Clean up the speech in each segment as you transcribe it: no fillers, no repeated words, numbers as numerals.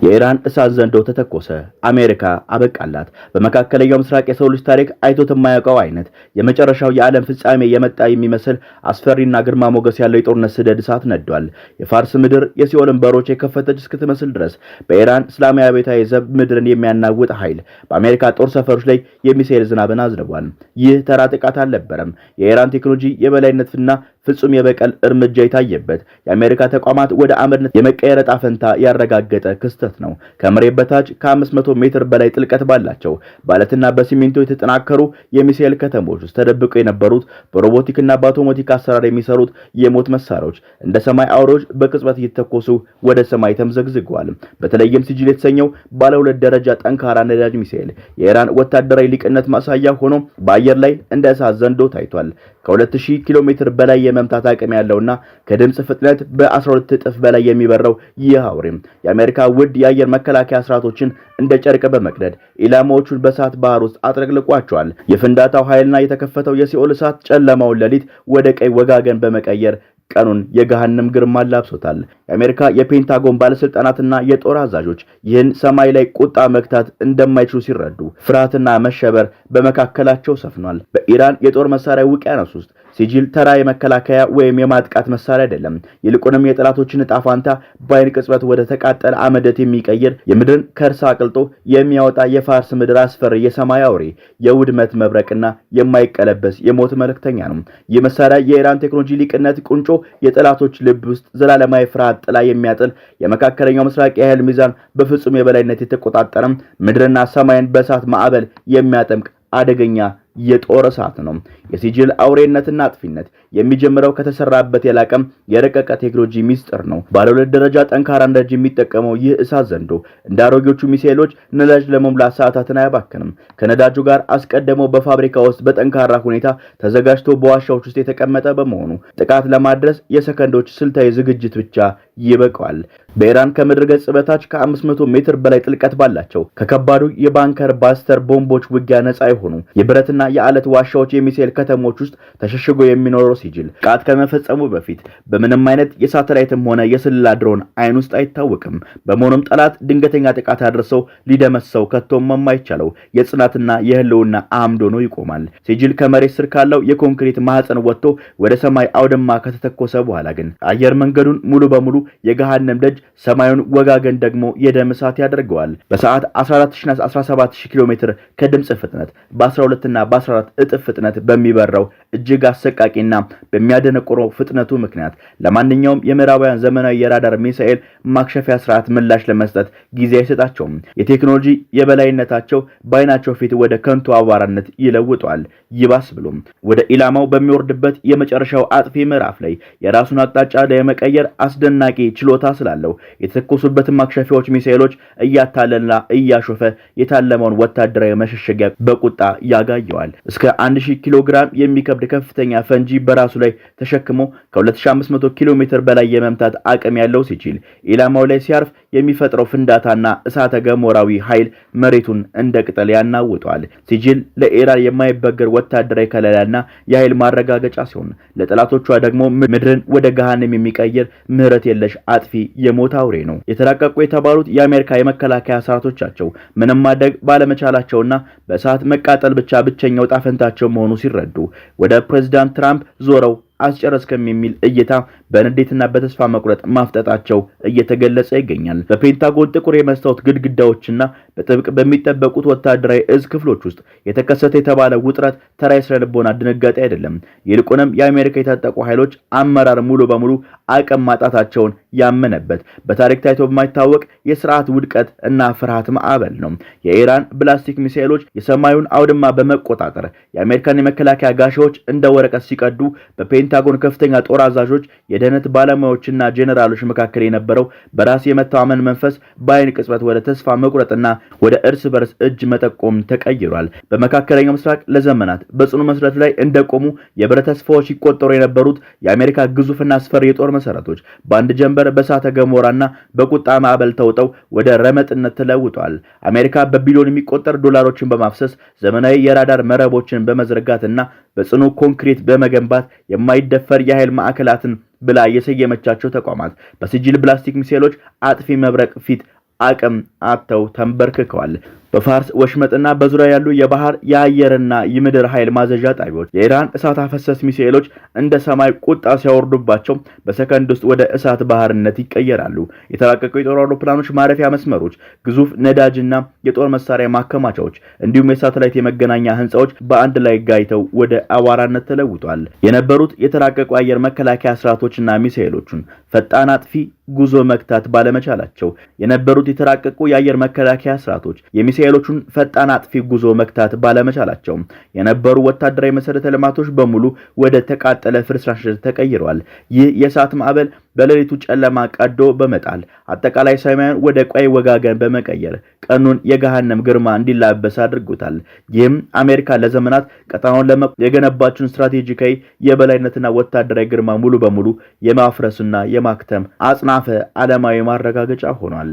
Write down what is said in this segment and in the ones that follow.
የኢራን እሳት ዘንዶ ተተኮሰ። አሜሪካ አበቃላት። በመካከለኛው ምስራቅ የሰው ልጅ ታሪክ አይቶት የማያውቀው አይነት የመጨረሻው የዓለም ፍጻሜ የመጣ የሚመስል አስፈሪና ግርማ ሞገስ ያለው የጦርነት ሰደድ እሳት ነዷል። የፋርስ ምድር የሲኦልን በሮች የከፈተች እስክትመስል ድረስ በኢራን እስላማዊ አብዮታዊ ዘብ ምድርን የሚያናውጥ ኃይል በአሜሪካ ጦር ሰፈሮች ላይ የሚሳኤል ዝናብን አዝንቧል። ይህ ተራ ጥቃት አልነበረም። የኢራን ቴክኖሎጂ የበላይነትና ፍጹም የበቀል እርምጃ የታየበት፣ የአሜሪካ ተቋማት ወደ አመድነት የመቀየር ዕጣ ፈንታ ያረጋገጠ ክስተት ነው። ከመሬት በታች ከ500 ሜትር በላይ ጥልቀት ባላቸው በአለትና በሲሚንቶ የተጠናከሩ የሚሳኤል ከተሞች ውስጥ ተደብቀው የነበሩት፣ በሮቦቲክና በአውቶማቲክ አሰራር የሚሰሩት የሞት መሳሪያዎች እንደ ሰማይ አውሬዎች በቅጽበት እየተተኮሱ ወደ ሰማይ ተምዘግዝገዋል። በተለይም ሲጂል የተሰኘው ባለ ሁለት ደረጃ ጠንካራ ነዳጅ ሚሳኤል የኢራን ወታደራዊ ሊቅነት ማሳያ ሆኖ በአየር ላይ እንደ እሳት ዘንዶ ታይቷል። ከ2000 ኪሎ ሜትር በላይ የመምታት አቅም ያለውና ከድምጽ ፍጥነት በ12 እጥፍ በላይ የሚበረው ይህ አውሬ የአሜሪካ ውድ የአየር መከላከያ ስርዓቶችን እንደ ጨርቅ በመቅደድ ኢላማዎቹን በእሳት ባህር ውስጥ አጥለቅልቋቸዋል። የፍንዳታው ኃይልና የተከፈተው የሲኦል እሳት ጨለማውን ሌሊት ወደ ቀይ ወጋገን በመቀየር ቀኑን የገሃነም ግርማ ላብሶታል። የአሜሪካ የፔንታጎን ባለስልጣናትና የጦር አዛዦች ይህን ሰማይ ላይ ቁጣ መግታት እንደማይችሉ ሲረዱ ፍርሃትና መሸበር በመካከላቸው ሰፍኗል። በኢራን የጦር መሳሪያ ውቅያኖስ ውስጥ ሲጂል ተራ የመከላከያ ወይም የማጥቃት መሳሪያ አይደለም። ይልቁንም የጠላቶችን ዕጣ ፋንታ በአይን ቅጽበት ወደ ተቃጠለ አመደት የሚቀይር፣ የምድርን ከርሳ አቅልጦ የሚያወጣ፣ የፋርስ ምድር አስፈሪ የሰማይ አውሬ፣ የውድመት መብረቅና የማይቀለበስ የሞት መልእክተኛ ነው። ይህ መሳሪያ የኢራን ቴክኖሎጂ ሊቅነት ቁንጮ፣ የጠላቶች ልብ ውስጥ ዘላለማዊ ፍርሃት ጥላ የሚያጥል፣ የመካከለኛው ምስራቅ የኃይል ሚዛን በፍጹም የበላይነት የተቆጣጠረ፣ ምድርና ሰማይን በእሳት ማዕበል የሚያጠምቅ አደገኛ የጦር እሳት ነው። የሲጂል አውሬነትና አጥፊነት የሚጀምረው ከተሰራበት የላቀም የረቀቀ ቴክኖሎጂ ሚስጥር ነው። ባለ ሁለት ደረጃ ጠንካራ ነዳጅ የሚጠቀመው ይህ እሳት ዘንዶ እንደ አሮጌዎቹ ሚሳኤሎች ነዳጅ ለመሙላት ሰዓታትን አያባክንም። ከነዳጁ ጋር አስቀድሞ በፋብሪካ ውስጥ በጠንካራ ሁኔታ ተዘጋጅቶ በዋሻዎች ውስጥ የተቀመጠ በመሆኑ ጥቃት ለማድረስ የሰከንዶች ስልታዊ ዝግጅት ብቻ ይበቃዋል። በኢራን ከምድር ገጽ በታች ከ500 ሜትር በላይ ጥልቀት ባላቸው ከከባዱ የ bunker buster ቦምቦች ውጊያ ነጻ የሆኑ የብረትና የአለት ዋሻዎች፣ የሚሳኤል ከተሞች ውስጥ ተሸሽጎ የሚኖረው ሲጂል ጥቃት ከመፈጸሙ በፊት በምንም አይነት የሳተላይትም ሆነ የስለላ ድሮን አይን ውስጥ አይታወቅም። በመሆኑም ጠላት ድንገተኛ ጥቃት አድርሰው ሊደመስሰው ከቶም የማይቻለው የጽናትና የህልውና አምድ ሆኖ ይቆማል። ሲጂል ከመሬት ስር ካለው የኮንክሪት ማህፀን ወጥቶ ወደ ሰማይ አውድማ ከተተኮሰ በኋላ ግን አየር መንገዱን ሙሉ በሙሉ የገሃነም ደጅ፣ ሰማዩን ወጋገን ደግሞ የደም እሳት ያደርገዋል። በሰዓት 14000ና 17000 ኪሎ ሜትር ከድምጽ ፍጥነት በ12 እና በ14 እጥፍ ፍጥነት በሚበረው እጅግ አሰቃቂና በሚያደነቁረው ፍጥነቱ ምክንያት ለማንኛውም የምዕራባውያን ዘመናዊ የራዳር ሚሳኤል ማክሸፊያ ስርዓት ምላሽ ለመስጠት ጊዜ አይሰጣቸውም። የቴክኖሎጂ የበላይነታቸው በአይናቸው ፊት ወደ ከንቱ አቧራነት ይለውጠዋል። ይባስ ብሎም ወደ ኢላማው በሚወርድበት የመጨረሻው አጥፊ ምዕራፍ ላይ የራሱን አቅጣጫ ለመቀየር አስደናቂ ችሎታ ስላለው የተተኮሱበትን ማክሸፊያዎች ሚሳኤሎች እያታለልና እያሾፈ የታለመውን ወታደራዊ መሸሸጊያ በቁጣ ያጋየዋል። እስከ 1000 ኪሎ ግራም የሚከብድ ከፍተኛ ፈንጂ በራሱ ላይ ተሸክሞ ከ2500 ኪሎ ሜትር በላይ የመምታት አቅም ያለው ሲችል ኢላማው ላይ ሲያርፍ የሚፈጥረው ፍንዳታና እሳተ ገሞራዊ ኃይል መሬቱን እንደ ቅጠል ያናውጠዋል። ሲጂል ለኢራን የማይበገር ወታደራዊ ከለላና የኃይል ማረጋገጫ ሲሆን ለጠላቶቿ ደግሞ ምድርን ወደ ገሃነም የሚቀይር ምህረት የለሽ አጥፊ የሞት አውሬ ነው። የተራቀቁ የተባሉት የአሜሪካ የመከላከያ ስርዓቶቻቸው ምንም ማድረግ ባለመቻላቸውና በእሳት መቃጠል ብቻ ብቸኛው እጣ ፈንታቸው መሆኑ ሲረዱ ወደ ፕሬዚዳንት ትራምፕ ዞረው አስጨረስከም የሚል እይታ በንዴትና በተስፋ መቁረጥ ማፍጠጣቸው እየተገለጸ ይገኛል። በፔንታጎን ጥቁር የመስታወት ግድግዳዎችና በጥብቅ በሚጠበቁት ወታደራዊ እዝ ክፍሎች ውስጥ የተከሰተ የተባለ ውጥረት ተራ የስነ ልቦና ድንጋጤ አይደለም። ይልቁንም የአሜሪካ የታጠቁ ኃይሎች አመራር ሙሉ በሙሉ አቅም ማጣታቸውን ያመነበት፣ በታሪክ ታይቶ በማይታወቅ የስርዓት ውድቀት እና ፍርሃት ማዕበል ነው። የኢራን ባላስቲክ ሚሳኤሎች የሰማዩን አውድማ በመቆጣጠር የአሜሪካን የመከላከያ ጋሻዎች እንደ ወረቀት ሲቀዱ በፔንታጎን ከፍተኛ ጦር አዛዦች፣ የደህንነት ባለሙያዎችና ጄኔራሎች መካከል የነበረው በራስ የመተማመን መንፈስ በአይን ቅጽበት ወደ ተስፋ መቁረጥና ወደ እርስ በርስ እጅ መጠቆም ተቀይሯል። በመካከለኛው ምስራቅ ለዘመናት በጽኑ መሰረት ላይ እንደቆሙ የብረት ተስፋዎች ይቆጠሩ የነበሩት የአሜሪካ ግዙፍና አስፈሪ የጦር መሰረቶች በአንድ ጀንበር በእሳተ ገሞራና በቁጣ ማዕበል ተውጠው ወደ ረመጥነት ተለውጠዋል። አሜሪካ በቢሊዮን የሚቆጠር ዶላሮችን በማፍሰስ ዘመናዊ የራዳር መረቦችን በመዘርጋትና በጽኑ ኮንክሪት በመገንባት የማይደፈር የኃይል ማዕከላትን ብላ የሰየመቻቸው ተቋማት በሲጂል ባላስቲክ ሚሳኤሎች አጥፊ መብረቅ ፊት አቅም አጥተው ተንበርክከዋል። በፋርስ ወሽመጥና በዙሪያ ያሉ የባህር፣ የአየርና የምድር ኃይል ማዘዣ ጣቢያዎች የኢራን እሳት አፈሰስ ሚሳኤሎች እንደ ሰማይ ቁጣ ሲያወርዱባቸው በሰከንድ ውስጥ ወደ እሳት ባህርነት ይቀየራሉ። የተራቀቁ የጦር አውሮፕላኖች ማረፊያ መስመሮች፣ ግዙፍ ነዳጅና የጦር መሳሪያ ማከማቻዎች እንዲሁም የሳተላይት የመገናኛ ህንፃዎች በአንድ ላይ ጋይተው ወደ አቧራነት ተለውጧል። የነበሩት የተራቀቁ የአየር መከላከያ ስርዓቶችና ሚሳኤሎቹን ፈጣን አጥፊ ጉዞ መግታት ባለመቻላቸው የነበሩት የተራቀቁ የአየር መከላከያ ስርዓቶች የሚሳኤሎቹን ፈጣን አጥፊ ጉዞ መግታት ባለመቻላቸው የነበሩ ወታደራዊ መሰረተ ልማቶች በሙሉ ወደ ተቃጠለ ፍርስራሽ ተቀይረዋል። ይህ የእሳት ማዕበል በሌሊቱ ጨለማ ቀዶ በመጣል አጠቃላይ ሰማዩን ወደ ቀይ ወጋገን በመቀየር ቀኑን የገሃነም ግርማ እንዲላበስ አድርጎታል። ይህም አሜሪካ ለዘመናት ቀጠናውን የገነባችውን ስትራቴጂካዊ የበላይነትና ወታደራዊ ግርማ ሙሉ በሙሉ የማፍረስና የማክተም አጽናፈ ዓለማዊ ማረጋገጫ ሆኗል።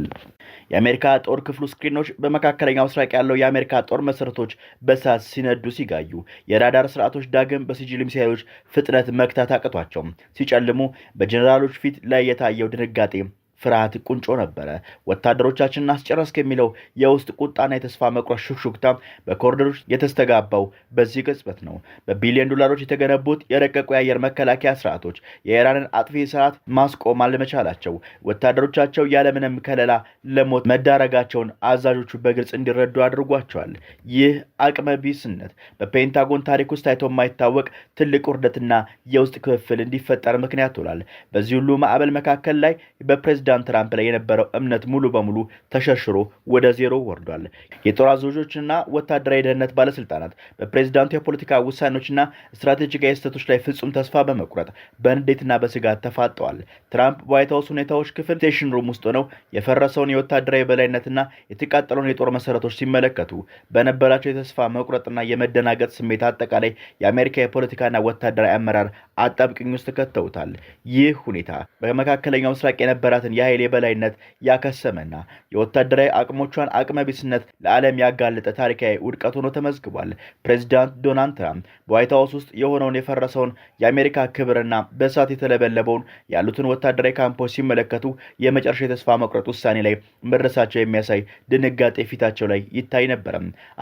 የአሜሪካ ጦር ክፍሉ ስክሪኖች በመካከለኛው ምስራቅ ያለው የአሜሪካ ጦር መሰረቶች በእሳት ሲነዱ ሲጋዩ፣ የራዳር ስርዓቶች ዳግም በሲጂል ሚሳይሎች ፍጥነት መግታት አቅቷቸው ሲጨልሙ፣ በጀኔራሎች ፊት ላይ የታየው ድንጋጤ ፍርሃት ቁንጮ ነበረ። ወታደሮቻችንን አስጨረስክ የሚለው የውስጥ ቁጣና የተስፋ መቁረጥ ሹክሹክታ በኮሪደሮች የተስተጋባው በዚህ ቅጽበት ነው። በቢሊዮን ዶላሮች የተገነቡት የረቀቁ የአየር መከላከያ ስርዓቶች የኢራንን አጥፊ ስርዓት ማስቆም አለመቻላቸው፣ ወታደሮቻቸው ያለምንም ከለላ ለሞት መዳረጋቸውን አዛዦቹ በግልጽ እንዲረዱ አድርጓቸዋል። ይህ አቅመ ቢስነት በፔንታጎን ታሪክ ውስጥ ታይቶ የማይታወቅ ትልቅ ውርደትና የውስጥ ክፍፍል እንዲፈጠር ምክንያት ሆኗል። በዚህ ሁሉ ማዕበል መካከል ላይ በፕሬዝዳንት ትራምፕ ላይ የነበረው እምነት ሙሉ በሙሉ ተሸርሽሮ ወደ ዜሮ ወርዷል። የጦር አዛዦችና ወታደራዊ ደህንነት ባለስልጣናት በፕሬዝዳንቱ የፖለቲካ ውሳኔዎችና ስትራቴጂካዊ ስህተቶች ላይ ፍጹም ተስፋ በመቁረጥ በንዴትና በስጋት ተፋጠዋል። ትራምፕ በዋይት ሀውስ ሁኔታዎች ክፍል station room ውስጥ ሆነው የፈረሰውን የወታደራዊ የበላይነትና የተቃጠለውን የጦር መሰረቶች ሲመለከቱ በነበራቸው የተስፋ መቁረጥና የመደናገጥ ስሜት አጠቃላይ የአሜሪካ የፖለቲካና ወታደራዊ አመራር አጣብቂኝ ውስጥ ከተውታል። ይህ ሁኔታ በመካከለኛው ምስራቅ የነበራትን የኃይል የበላይነት ያከሰመና የወታደራዊ አቅሞቿን አቅመቢስነት ለዓለም ያጋለጠ ታሪካዊ ውድቀት ሆኖ ተመዝግቧል። ፕሬዚዳንት ዶናልድ ትራምፕ በዋይት ሀውስ ውስጥ የሆነውን የፈረሰውን የአሜሪካ ክብርና በእሳት የተለበለበውን ያሉትን ወታደራዊ ካምፖች ሲመለከቱ የመጨረሻ የተስፋ መቁረጥ ውሳኔ ላይ መድረሳቸው የሚያሳይ ድንጋጤ ፊታቸው ላይ ይታይ ነበረ።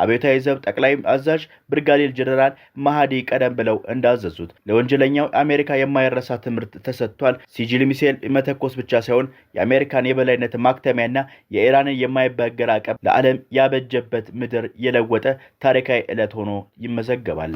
አብዮታዊ ዘብ ጠቅላይ አዛዥ ብርጋዴር ጀነራል ማሃዲ ቀደም ብለው እንዳዘዙት ለወንጀለኛው አሜሪካ የማይረሳ ትምህርት ተሰጥቷል። ሲጂል ሚሳኤል መተኮስ ብቻ ሳይሆን የአሜሪካን የበላይነት ማክተሚያና የኢራንን የማይበገር አቅም ለዓለም ያበጀበት ምድር የለወጠ ታሪካዊ ዕለት ሆኖ ይመዘገባል።